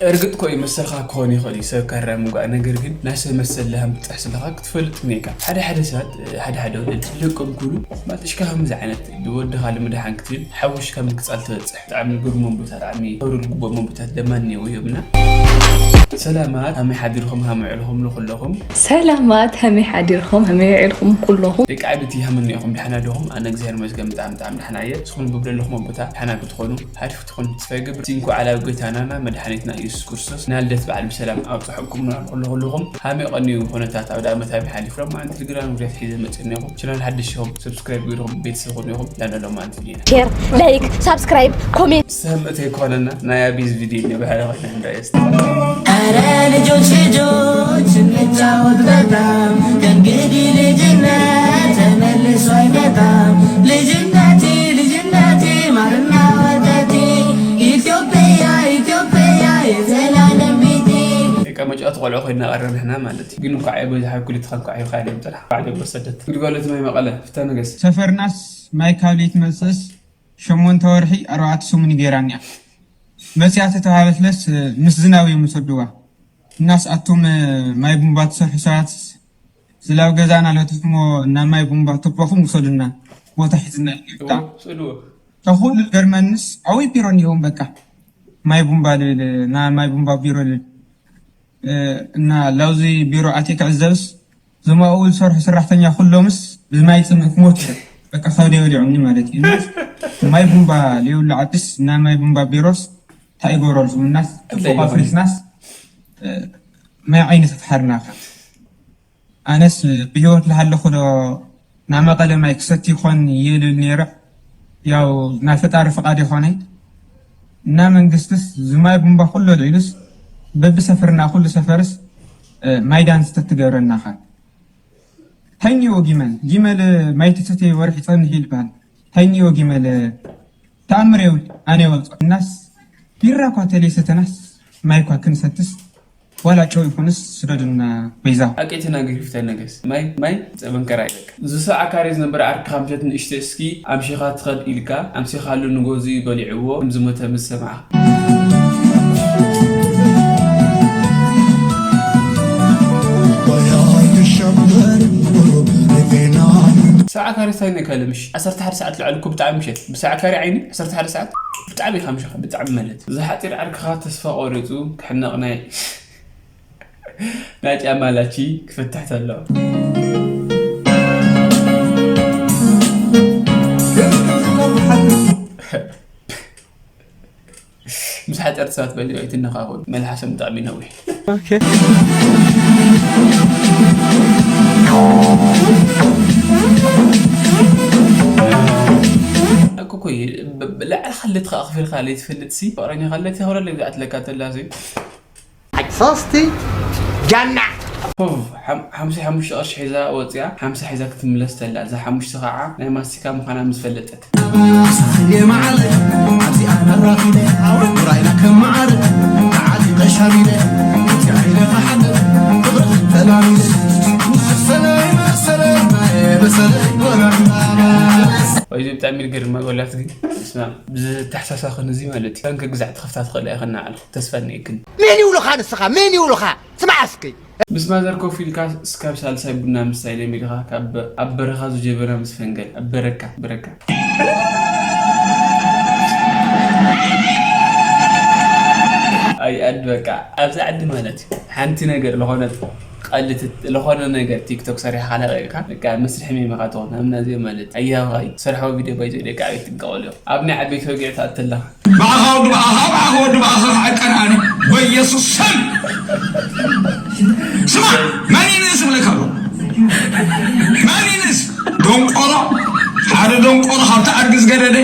እርግጥ ኮይ መሰልካ ክኾን ይኽእል እዩ ሰብ ከራምጓ፣ ነገር ግን ናይ ሰብ መሰል ለሃም ክትጥሕስ ለኻ ክትፈልጥ እኒካ። ሓደ ሓደ ሰባት፣ ሓደ ሓደ ወለድ ለቆም ኩሉ ማጥሽካ ከምዚ ዓይነት ወድኻ ንምድሓን ክትብል ሓወሽካ ምቅጻል ትበጽሕ። ብጣዕሚ ግርሞም ቦታ፣ ብጣዕሚ ክብሪ ልግቦም ቦታት ደማ እኒአው እዮም እና። ሰላማት፣ ሃመይ ሓዲርኩም፣ ሃመይ ዕልኹም ንኹለኹም። ሰላማት፣ ሃመይ ሓዲርኩም፣ ሃመይ ዕልኹም ኩለኹም። ደቂ ዓድቲ ሃመይ እኒአኹም፣ ደሓና ዲኹም? ኣነ እግዚኣብሔር ይመስገን ብጣዕሚ ብጣዕሚ ደሓና እየ። ንስኹም ብብለለኹም ቦታ ደሓና ክትኾኑ ሃሪፍ ክትኾኑ ተስፋ ይገብር። እንኳዕ ዓላዊ ጎይታናና መድሓኒትና ኢየሱስ ክርስቶስ ናልደት በዓል ብሰላም ኣብጽሐኩም። ንኹሉ ኩልኹም ሃመይ ቀንዩ ኩነታት ኣውደ ዓመት ሃመይ ሓሊፉ። ሎማዓንቲ ቴሌግራም ውርያት ሒዘ መጽእ እኒኹም። ቻናል ሓድሽ ኢኹም፣ ሰብስክራይብ ገይርኩም ቤተሰብ ኩኑ ኢኹም። ዳና ሎማዓንቲ ዲና። ሼር፣ ላይክ፣ ሳብስክራይብ፣ ኮሜንት። ሰምእተይ ኮነና ናይ ኣቢዝ ቪዲዮ እኒኦ ብሓደ ኮይና ክንዳየስ። ኧረ ልጆች ልጆች እንጫወት በጣም ከእንግዲህ ልጅነት ተመልሶ አይመጣም። ልጅነቴ ልጅነቴ ማርና ወተቴ ኢትዮጵያ ኢትዮጵያ የዘላለም ቤቴ። ደቂ መጫወቲ ቆልዑ ኮይና ቀረ ንሕና ማለት እዩ። ግን እንኳዕ የበዝሓ ኩልትኻ እንኳዕ ይብካ እዮም ጥራሕ ባዕለ ወሰደት። ግልጋሎት ማይ መቐለ ፍታ ነገስ። ሰፈርናስ ማይ ካብ ሌት መጽእስ ሸሞንተ ወርሒ ኣርባዕተ ሰሙን ገይራን እያ። መጽያ ተተባሃለትለስ ምስ ዝናብ እዮም ዝሰድዋ። እናስ ኣቱም ማይ ቡምባ ትሰርሑ ሰባት ዝላብ ገዛና ለትሕሞ እና ማይ ቡምባ ቱቦኹም ውሰዱና። ቦታ ሒዝና ኢና። እዎ፣ ስእልዎ። ተኹሉ ዝገርመንስ ዓብይ ቢሮ እኒኦም በቃ። ማይ ቡምባ ልብል፣ ና ማይ ቡምባ ቢሮ ልብል። እ፣ እና ላውዚ ቢሮ ኣትየ ክዕዘብስ፣ ዞም ኣብኡ ዝሰርሑ ሰራሕተኛ ኩሎምስ ብማይ ጽምእ ክሞቱ እዮም። በቃ ካብ ደይ በሊዖምኒ ማለት እዩ። እናስ ማይ ቡምባ ልየብሉ ዓድስ፣ እና ማይ ቡምባ ቢሮስ እንታይ ይገብረሉ? እናስ እንታይ ፎቆ ይገብረሉ? ኣፍሪስናስ፣ እ፣ ማይ ዓይኒ ተትሓርናኻ። ኣነስ ብህይወት ልሃለኹ ዶ ናብ መቐለ ማይ ክሰቲ ይኾን ይብል ነይረ። ያው ናይ ፈጣሪ ፍቓድ ይኾነ። እና መንግስትስ ዝማይ ቡምባ ኩሎ ልዒሉስ በብሰፈርና ኩሉ ሰፈርስ፣ እ፣ ማይ ዳንስ ተትገብረናኻ። ታይኒዮ ጊመል፣ ጊመል ማይ ትሰትየ ወርሒ ጸንሕ ይልባል። ታይኒዮ ጊመል ተኣምር የብል፣ ኣነ ይወልጾ። እናስ ቢራ እኳ ተለይሰተናስ ማይ እኳ ክንሰትስ ዋላ ጨው ይኹንስ ስደዱና በይዛ። ኣቀይትና ገሪፍታ ነገስ። ማይ፣ ማይ፣ ጸበንከራ ይበቃ። ዝሰዓ ካሬ ዝነበረ ዓርክኻ ምሸት ንእሽተይ እስኪ ኣምሺኻ ትኸድ ኢልካ፣ ኣምሲኻሉ ንጎዚ በሊዕዎ፣ ከም ዝሞተ ምስ ሰማዕኻ። ሰዓ ካሬ ሳይነ ካለ ምሽ፣ ዓሰርተ ሓደ ሰዓት ልዕል እኮ ብጣዕሚ ምሸት። ብሰዓ ካሬ ዓይኒ፣ ዓሰርተ ሓደ ሰዓት ብጣዕሚ ኢኻ ምሸኻ፣ ብጣዕሚ ማለት። ዝሓጢር ዓርክኻ ተስፋ ቆሪጹ ክሕነቕ ናይ ናይ ጫማ ላቺ ክፍትሕ ተሎ። ምስ ሓጨርቲ ሰባት በሊዑ ኣይትነኻኸሉ። መልሓሶም ብጣዕሚ ነዊሕ። ኦኬ። እኮ እኮ ብ-፣ ብ-፣ ልዕሊ ካልእትኻ ኣኽፊልካ ለይትፈልጥሲ፣ ፍቕረኛኻ ለይትኸብረለይ ብዛዕት ለካ ተላሲ። ሶስቲ ጃና። ፖቭ፣ ሓም-፣ ሓምሳ ሓሙሽተ ቅርሺ ሒዛ ወፂኣ፣ ሓምሳ ሒዛ ክትምለስ ተላ፣ እዛ ሓሙሽተ ከዓ ናይ ማስቲካ ምዃና ምስ ፈለጠት። ሳሕል የመዓለይ፣ ኣብዚ ኣነ ኣራኺበ፣ ውራይና ከም መዓርግ፣ ተዓጢቐ ሻሚለ፣ እቲ ዓይነ ክሓልፍ፣ ፍቕርኽን ተላሚደ፣ መሰለይ፣ መሰለይ፣ መሰለይ፣ ወላ እንዳባ። ወይ፣ እዚ ብጣዕሚ ዝገርም መጎላት ግን፣ ስማ፣ ብዝተሓሳሳኽን እዚ ማለት እዩ። ከንክ ግዛዕ ትኸፍታ ትኽእል ኣይኽና ዓልኹ፣ ተስፋ እኒኤክን። መን ይብሉኻ ንስኻ? መን ይብሉኻ? ስማዕ እስኪ። ምስ ማዘር ኮፍ ኢልካ እስካብ ሳልሳይ ቡና ምስታይ ለሚድኻ፣ ካብ ኣብ በረኻ ዝጀበና ምስ ፈንገል፣ ኣብ በረካ፣ በረካ። ኣይ ኣድ በቃ፣ ኣብዚ ዓዲ ማለት እዩ። ሓንቲ ነገር ለኾነት ቀልድ ትት-፣ ለኾነ ነገር ቲክቶክ ሰሪሕኻ ለቒቕካ፣ በቃ መስርሒ ሜም ኢኻ ትኾን። ከምና እዚኦም ማለት ኣያኻ እዩ። ትሰርሕዎ ቪድዮ ባይዘ ደቂ ዓበይቲ ትንቀቐሉ እዮም። ኣብ ናይ ዓበይቲ ወግዒ ትኣቲ ኣለኻ። ብኣኻ ወዲ ብኣኻ፣ ብኣኻ ወዲ ብኣኻ ክዕቀን ኣነ በኢየሱስ ስም። ስማ፣ መን ይንእስ እብለካ ኣሎ? መን ይንእስ? ደንቆሮ፣ ሓደ ደንቆሮ ካብቲ ኣድጊ ዝገደደ፣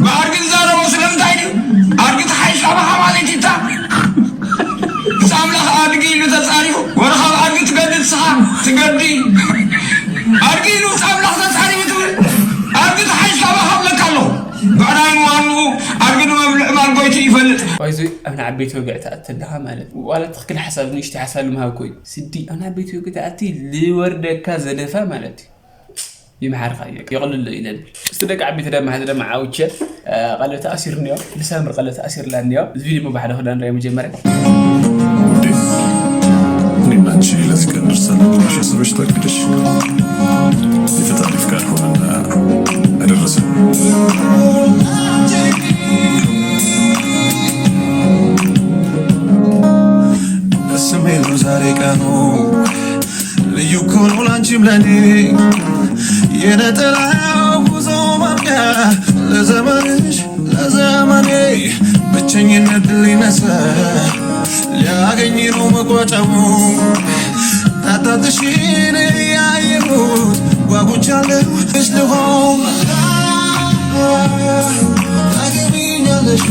ብኣድጊ ዝዛረቦ ስለምንታይ ድዩ? ኣድጊ ተሓይሽ ካባኻ ማለት ይታ። ምስ ኣምላኽ ኣድጊ ኢሉ ተጻሪፉ፣ ወረ ካብ ኣድጊ ትገዲ ንስኻ፣ ትገዲ። ኣድጊ ኢሉ ምስ ኣምላኽ ተጻሪፉ ትብል፣ ኣድጊ ተሓይሽ ካባኻ እብለካ ኣለኹ። ብዕራይ ምዃኑ ኣድጊ ንመብልዕ ማል ጎይቱ ይፈልጥ። ባይዞይ ኣብ ንዓበይቲ ወግዒ ትኣቲ ኣለኻ ማለት እዩ። ዋላ ትኽክል ሓሳብ ንእሽተይ ሓሳብ ንምሃብ ኮይኑ ስዲ ኣብ ንዓበይቲ ወግዒ ትኣቲ ልወርደካ ዘለፋ ማለት እዩ። ይምሓርካ እዩ የቕልሎ ኢለን። እስቲ ደቂ ዓበይቲ ደማ ሕዚ ደማ ዓውቸ ቀለተ ኣሲር እኒኦ ልሳምር ቀለተ ኣሲር ላ እኒኦ እዚ ቪዲዮ ባሕደ ክዳ ንሪኦ መጀመርያ። እኔና አንቺ ለዚህ ቀን ደርሰናል ብለሽ አስበሽ ታቅደሽ የፈጣሪ ፍቃድ ሆነና አደረሰን። ደስ የሚል ነው ዛሬ ቀኑ ልዩ እኮ ነው ላንቺም ለኔ የነጠላ ጉዞ ማብቂያ ለዘመንሽ ለዘመኔ ብቸኝነት ድል ይነሳ ሊያገኝ ነው መቋጫው ታታትሽን ያየሁት ጓጉቻለሁ እሽ ልሆን ታገቢኛለሽ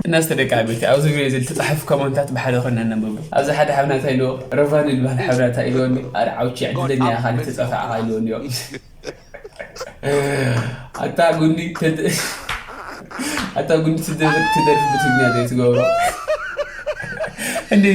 እናስተደቃ ቤት ኣብዚ ግዜ ዝል ተጻሕፍ ኮመንታት ብሓደ ኮና ነንብቡ ኣብዚ ሓደ ሓብናታ ኢልዎ ረቫን ዝበሃል ሓብናታ ኢልዎ ኣረ ዓውቺ ዕድለኛ ኢኻ ንተጻፋዕኻ ኢልዎ እንዲዮ ኣታ ጉንዲ ኣታ ጉንዲ ትደርፍ ትደርፍ ብትግርኛ ዘይትገብሮ እንዲ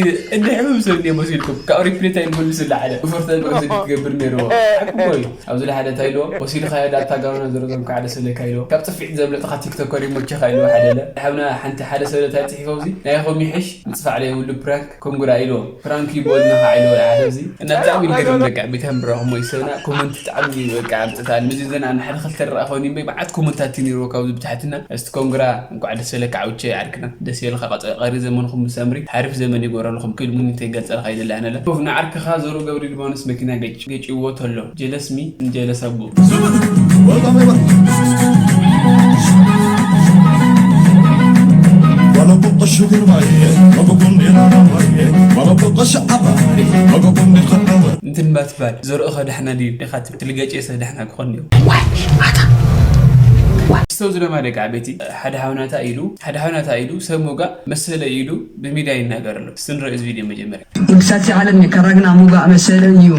ሕሙም ሰብ እንዲ መሲልኩም ካብ ሪፕሌት ኣይንመልስ ላዓለ ብፈርተ መቅሰዲ ትገብር ነይርዎ ሓቅቦይ ኣብዚ ሓደ እንታይ ኢልዎ ወሲድኻዮ ዳታ ጋውና ዘረዞም ከዓ ደስ ዝብለካ ኢልዎ ካብ ፅፊዕ ዘምለጥኻ ቲክቶከር ይመቸኻ ኢልዎ ሓደ ለ ሓብና ሓንቲ ሓደ ሰብ እንታይ ፅሒፎ ኣብዚ ናይኹም ይሕሽ ምፅፋዕ ለይብሉ ፕራንክ ኮንግራ ኢልዎ ፕራንክ ይበልና ከዓ ኢልዎ ሓደ እዚ እና ብጣዕሚ ዝገርም ደቂ ቤት ኣንብራኹም ወይ ሰብና ኮመንት ብጣዕሚ በቃ ኣምፅታል ምዚ ዘና ንሓደ ክልተ ረኣ ኾኒ እምበይ መዓት ኮመንታት እዩ ነይርዎ ካብዚ ብታሕትና እስቲ ኮንግራ እንኳዕ ደስ በለካ ዓውቸ ዓርክና ደስ ይበልካ ቀሪ ዘመንኹም ብሰምሪ ሓሪፍ ዘመን ይጎረልኹም ክብል ሙኒተ ይገልፀልካ ይደሊ ኣነለ ፍ ንዓርክኻ ዘሩ ገብሪ ሊባኖስ መኪና ገጭ ገጭዎ ተሎ ጀለስሚ እንጀለስ ኣቦ Bana bu taşı bir var, bana bu konu bir var, bana bu taşı atar, bana bu konu bir var. እንትን ባትባል ዘርኦ ከዳሕና ድዩ ኢኻ ትብል ገጨ ሰብ ዳሕና ክኾን ድዩ ስተው ዝለማ ደቂ ዓበይቲ ሓደ ሓውናታ ኢሉ ሓደ ሓውናታ ኢሉ ሰብ ሞጋእ መሰለ ኢሉ ብሚድያ ይናገር ኣሎ ስንረኦ እዚ ቪድዮ መጀመርያ እንስሳት ዓለም የከራግና ሙጋእ መሰለ እዩ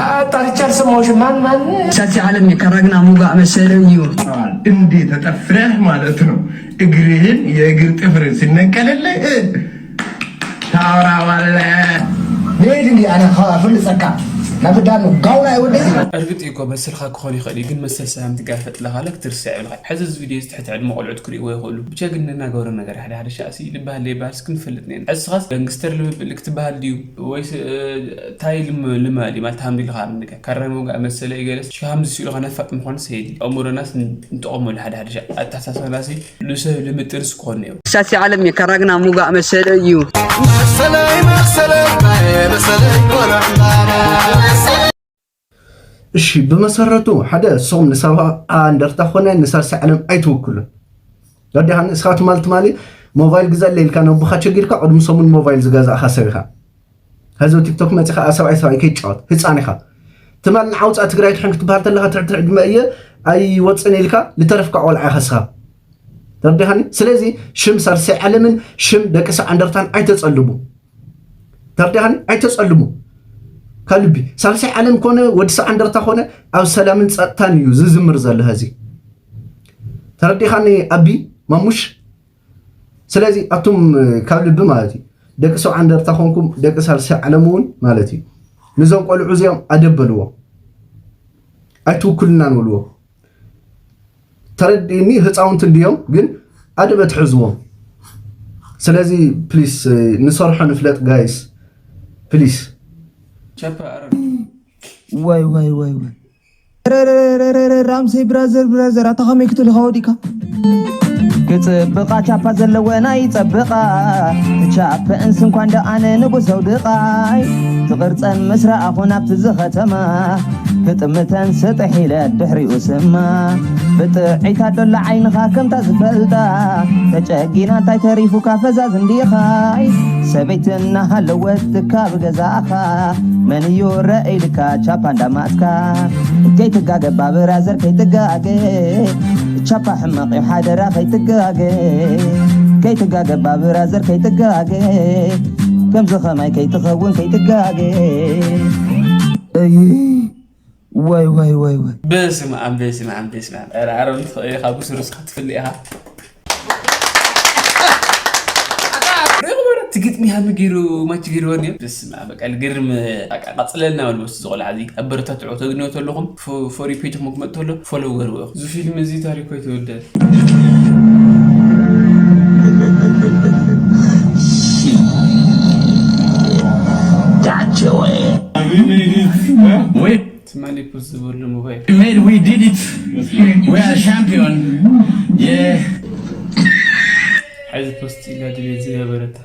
አጣርቻ አልሰማሁሽም። ማን ማን? እንስሳት ዓለም የከራግና ሙጋእ መሰለ እዩ እንዴ ተጠፍረህ ማለት ነው። እግርህን የእግር ጥፍር ሲነቀልልህ ታወራዋለህ። ንሄድ እንዲ ኣነ ካብ ኣፍልፀካ ናብ ዳኑ ጋውና ይወደይ እርግጥ እዩ እኮ መሰልካ ክኾን ይኽእል እዩ ግን መሰል ሰላም ትጋፈጥ ለኻለ ክትርስዕ ይብልካ ሕዚ እዚ ቪድዮ እዚ ትሕቲ ዕድመ ቆልዑት ክርእይዎ ይኽእሉ ብቻ ግን ንናገሮ ነገር ሓደ ሓደ ሻእሲ ልበሃል ለይበሃልስ ክንፈልጥ ነን ሕዚ ስኻስ ጋንግስተር ልምብል ክትበሃል ድዩ ወይስ ታይ ልመል እዩ ማለት ሃምዲ ልኻ ምንገ ካራይ መውጋእ መሰለ ይገለስ ሽሃምዚ ስኢሉ ከነፋጥ ምኾነ ሰይድ ኣእምሮናስ ንጠቐመሉ ሓደ ሓደ ሻ ኣተሓሳሰብናሲ ንሰብ ልምጥንስ ክኾን ነይሩ ሳሲ ዓለም የከራግና ሙጋእ መሰለ እዩ መሰለይ መሰለይ መሰለይ ቆልዑ እሺ ብመሰረቱ ሓደ እሶም ንሰብኣ እንደርታ ኮነ ንሳልሳይ ዓለም ኣይትውክሉን ረዲኻኒ እስኻ ትማል ትማሊ ሞባይል ግዛለ ኢልካ ነቦኻ ቸጊርካ ቅድሚ ሰሙን ሞባይል ዝገዛእኻ ሰብ ኢኻ ሀዚ ቲክቶክ መፂኻ ሰብኣይ ሰብኣይ ከይጫወት ህፃን ኢኻ ትማል ንዓውፃእ ትግራይ ትሕን ክትበሃል ተለኻ ትሕትሕ ዕድመ እየ ኣይወፅን ኢልካ ልተረፍካ ቆልዓ ኢኻ እስኻ ተረዲኻኒ ስለዚ ሽም ሳልሳይ ዓለምን ሽም ደቂ ሰዓ እንደርታን ኣይተፀልቡ ተረዲኻኒ ኣይተፀልሙ ካብ ልቢ ሳልሳይ ዓለም ኮነ ወዲ ሰዓ እንደርታ ኮነ ኣብ ሰላምን ፀጥታን እዩ ዝዝምር ዘሎ ሀዚ ተረዲኻኒ ኣቢ ማሙሽ ስለዚ ኣቱም ካብ ልቢ ማለት እዩ ደቂ ሰብዓ እንደርታ ኮንኩም ደቂ ሳልሳይ ዓለም እውን ማለት እዩ ንዞም ቆልዑ እዚኦም ኣደብ በልዎም ኣይትውክልናን በልዎም ተረድእኒ ህፃውንቲ እንድዮም ግን ኣደብ ኣትሕዝዎም ስለዚ ፕሊስ ንሰርሖ ንፍለጥ ጋይስ ፕሊስ ወይ ወይ ወይ ወይ ራምሰይ ብራዘር ብራዘር ኣታ ከመይ ክትልኻ ወዲካ ክፅብቓ ቻፓ ዘለወን ኣይፀብቓ ቻፕ እንስ እንኳን ደኣነ ንጉሰው ድቓይ ትቕርፀን ምስ ረኣኹ ናብቲ ዝኸተማ ክጥምተን ስጥሕ ኢለ ድሕሪኡ ስማ ብጥዕይታ ዶላ ዓይንኻ ከምታ ዝፈልጣ ተጨጊና እንታይ ተሪፉካ ፈዛዝ እንዲኻይ ሰበይቲ እናሃለወት ካብ ገዛኻ መን እዩ ረኢልካ ቻፓ እንዳማትካ ከይትጋገ ባብራዘር ከይትጋገ ቻፓ ሕማቕ እዩ ሓደራ ከይትጋገ ከይትጋገ ባብራዘር ከይትጋገ ከምዚ ኸማይ ከይትኸውን ከይትጋገ እይ ወይ ወይ ወይ ወይ በስመ ኣብ በስመ ኣብ በስመ ኣብ ኧረ ኣሮን ትኽእል ኢኻ ብስሩ እስኻ ትፍል ኢኻ ሪቑ በረ ትግጥሚ ሃሚ ገይሩ ማች ገይሩ ወኒ በስመ ኣብ በቃ ልግርም በቃ ቀጽለልና በል በስ ዝቆልዓ እዚ ኣበረታትዑ ተግንዮ ተለኹም ፎሪ ፔጅ ክመግመጥ ተሎ ፎሎው ገርዎ ኢኹም እዚ ፊልም እዚ ታሪኮ ይተወደ Gotcha. Wait, ትማሊ ፖስት ዝበሉ ሞባይል we made, we did it. We are champion. Yeah. ሕዚ ፖስት ኢላ ድቤት ዝገበረታ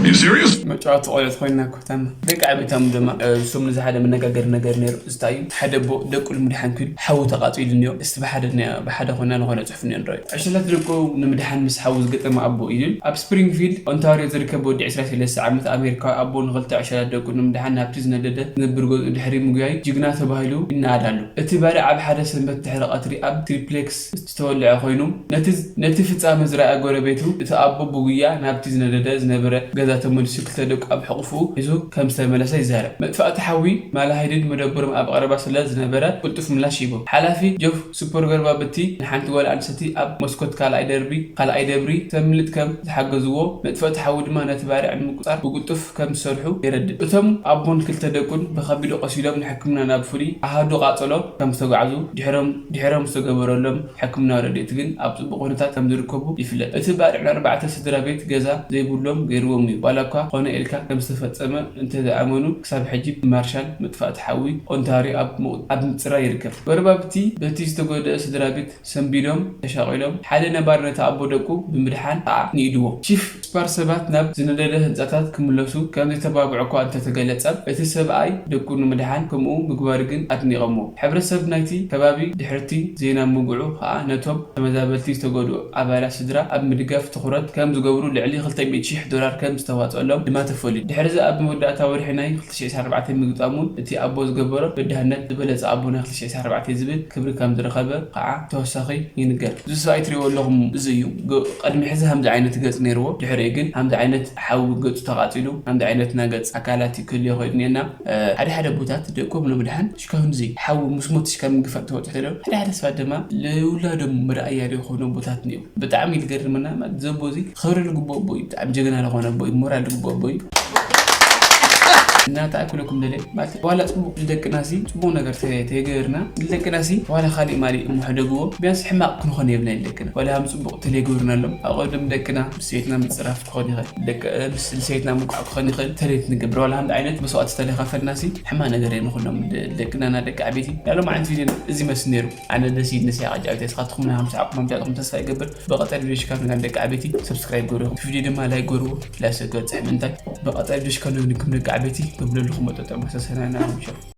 You serious? መጫወቲ ቆልዑት ኮይና ኮታና ደቂ ዓበይታም ድማ እሶም ንዚ ሓደ መነጋገር ነገር ነይሩ እንታይ እዩ ሓደ ኣቦ ደቁ ንምድሓን ክብል ሓዊ ተቓጺሉ እኒኦ እስቲ ብሓደ ብሓደ ኮይና ዝኾነ ፅሑፍ እኒኦ ንረዩ ዕሸላት ደቁ ንምድሓን ምስ ሓዊ ዝገጠመ ኣቦ እዩ ኣብ ስፕሪንግፊልድ ኦንታሪዮ ዝርከብ ወዲ ዕስራ ሰለስተ ዓመት ኣሜሪካዊ ኣቦ ንኽልተ ዕሸላት ደቁ ንምድሓን ናብቲ ዝነደደ ዝነብር ገዝኡ ድሕሪ ምጉያይ ጅግና ተባሂሉ ይነኣድ ኣሎ እቲ ባርዕ ኣብ ሓደ ሰንበት ድሕሪ ቀትሪ ኣብ ትሪፕሌክስ ዝተወልዐ ኮይኑ ነቲ ፍጻመ ዝረኣ ጎረቤቱ እቲ ኣቦ ብጉያ ናብቲ ዝነደደ ዝነበረ ገዛ ተመሊሱ ክልተ ደቁ ኣብ ሕቑፍኡ ሒዙ ከም ዝተመለሰ ይዛረብ። መጥፋእቲ ሓዊ ማላሃይድድ መደብሮም ኣብ ቀረባ ስለ ዝነበረ ቅልጡፍ ምላሽ ሂቦም። ሓላፊ ጆፍ ሱፐርጎርባብቲ ንሓንቲ ጓል ኣንስተይቲ ኣብ መስኮት ካልኣይ ደርቢ ካልኣይ ደብሪ ተምልጥ ከም ዝሓገዝዎ መጥፋእቲ ሓዊ ድማ ነቲ ባርዕ ንምቁጻር ብቅልጡፍ ከም ዝሰርሑ የረድእ። እቶም ኣቦን ክልተ ደቁን ብኸቢድ ቆሲሎም ንሕክምና ናብ ፍሉይ ኣሃዱ ቃጸሎ ከም ዝተጓዕዙ ድሕሮም ዝተገበረሎም ሕክምናዊ ረድኤት ግን ኣብ ጽቡቕ ኩነታት ከም ዝርከቡ ይፍለጥ። እቲ ባርዕ ንኣርባዕተ ስድራ ቤት ገዛ ዘይብሎም ገይርዎም እዩ። ዋላ እኳ ኮነ ኢልካ ከም ዝተፈጸመ እንተዝኣመኑ ክሳብ ሕጂ ብማርሻል ምጥፋእቲ ሓዊ ኦንታርዮ ኣብ ምጽራይ ይርከብ። ጎረባብቲ በቲ ዝተጎድአ ስድራ ቤት ሰንቢዶም ተሻቒሎም ሓደ ነባሪ ነቲ ኣቦ ደቁ ብምድሓን ከኣ ንኢድዎ። ቺፍ ስፓር ሰባት ናብ ዝነደደ ህንጻታት ክምለሱ ከም ዘይተባብዑ እኳ እንተተገለጸ፣ እቲ ሰብኣይ ደቁ ንምድሓን ከምኡ ምግባሩ ግን ኣድኒቖምዎ። ሕብረተሰብ ናይቲ ከባቢ ድሕርቲ ዜና ምውግዑ ከኣ ነቶም ተመዛበልቲ ዝተጎድኡ ኣባላት ስድራ ኣብ ምድጋፍ ትኹረት ከም ዝገብሩ ልዕሊ ክልተ ሚእቲ ሽሕ ዶላር ከም ዝተዋጽኣሎም ድማ ተፈሊጡ። ድሕሪዚ ኣብ መወዳእታ ወርሒ ናይ ክልተ ሽሕ ዕስራን ኣርባዕተን ምግጣም እውን እቲ ኣቦ ዝገበሮ በዳህነት ዝበለጸ ኣቦ ናይ ክልተ ሽሕ ዕስራን ኣርባዕተን ዝብል ክብሪ ከም ዝረኸበ ከኣ ተወሳኺ ይንገር። እዚ ሰብኣይ ትሪእዎ ኣለኹም እዚ እዩ። ቅድሚ ሕዚ ሃምዚ ዓይነት ገጽ ነይርዎ። ድሕሪኡ ግን ሃምዚ ዓይነት ሓዊ ገጹ ተቓጺሉ ሃምዚ ዓይነት ናይ ገጽ ኣካላት ክህልዮ ይኽእል እኒኤና። ሓደ ሓደ ኣቦታት ደቆም ንምድሓን ሽካሁን እዚ ሓዊ ምስ ሞት ሽካ ምግፋእ ተወጥሑ ተለው ሓደ ሓደ ሰባት ድማ ለውላዶም መርኣያ ዘይኾኑ ኣቦታት እኒኦ። ብጣዕሚ እዩ ዝገርመና ማለት እዚ ኣቦ እዚ ክብሪ ዝግብኦ ኣቦ እዩ። ብጣዕሚ ጀግና ዝኾነ ኣቦ እዩ። ሞራል ዝግብኦ ኣቦ እዩ። እና እንታይ ክብለኩም ደለ ማለት ዋላ ፅቡቅ ንደቅና ሲ ፅቡቅ ነገር ተገበርና ንደቅና ሲ ዋላ ካሊእ ማሊእ እሞ ሕደግዎ ቢያንስ ሕማቅ ክንኾን የብልና ንደቅና ዋላ ሃም ፅቡቅ ተለይገብርናሎም ኣብ ቀደም ደቅና ምስ ሰይትና ምፅራፍ ክኾን ይኽእል ምስ ሰይትና ምቋዕ ክኾን ይኽእል ተለይት ንገብር ዋላ ሃምዚ ዓይነት መስዋዕቲ ተለይካፈልና ሲ ሕማ ነገር የንኹሎም ደቅና ና ደቂ ዓበይቲ ያሎም ዓይነት ቪድዮ እዚ መስል ነይሩ ኣነ ደስ ኢልኒ ሲ ዓጃብቲ ስኻትኩም ናይ ሃምሳ ዓቕም ኣምጫጥኹም ተስፋ ይገብር ብቐጻሊ ቪድዮ ሽካብ ንጋን ደቂ ዓበይቲ ሰብስክራይብ ገሩ ኢኹም ቪድዮ ድማ ላይክ ገሩ ላይክ ገርጽሕ ምንታይ ብቐጻሊ ቪድዮ ሽካብ ንግንኩም ደቂ ዓበይቲ ክብለልኹም መጠጠ መሰሰናና ምሸ